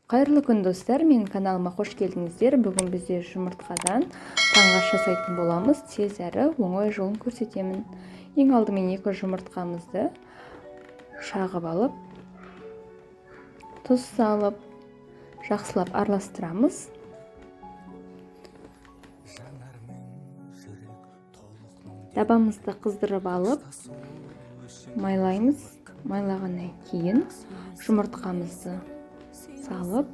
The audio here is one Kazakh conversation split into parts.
Қайырлы күн, достар! Менің каналыма қош келдіңіздер. Бүгін бізде жұмыртқадан таңғы ас жасайтын боламыз. Тез әрі оңай жолын көрсетемін. Ең алдымен екі жұмыртқамызды шағып алып, тұз салып, жақсылап араластырамыз. Табамызды қыздырып алып, майлаймыз. Майлағаннан кейін жұмыртқамызды салып,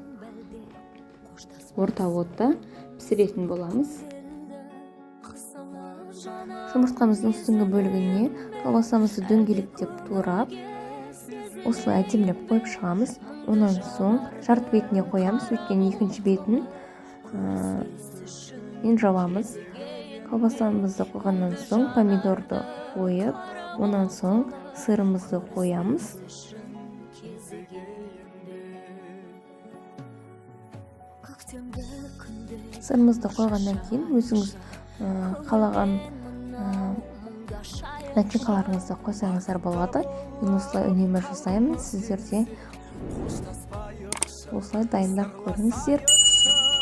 орта отта пісіретін боламыз. Жұмыртқамыздың үстіңгі бөлігіне колбасамызды дөңгелектеп турап, осылай әдемілеп қойып шығамыз. Онан соң жарты бетіне қоямыз, өйткені екінші бетін мен жабамыз. Колбасамызды қойғаннан соң помидорды қойып, онан соң сырымызды қоямыз. Сырымызды қойғаннан кейін өзіңіз қалаған начинкаларыңызды қойсаңыздар болады. Мен осылай үнемі жасаймын, сіздер де осылай дайындап көріңіздер.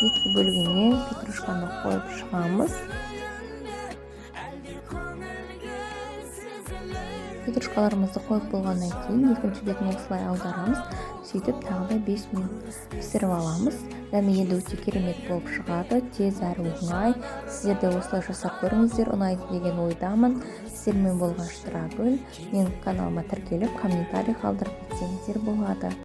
Беткі бөлігіне петрушканы қойып шығамыз. Петрушкаларымызды қойып болғаннан кейін екінші бетін осылай аударамыз. Сөйтіп тағы да 5 минут пісіріп аламыз. Дәмі енді өте керемет болып шығады, тез әрі оңай. Сіздер де осылай жасап көріңіздер, ұнайды деген ойдамын. Сіздермен болған Шытырагүл. Менің каналыма тіркеліп, комментарий қалдырып кетсеңіздер болады.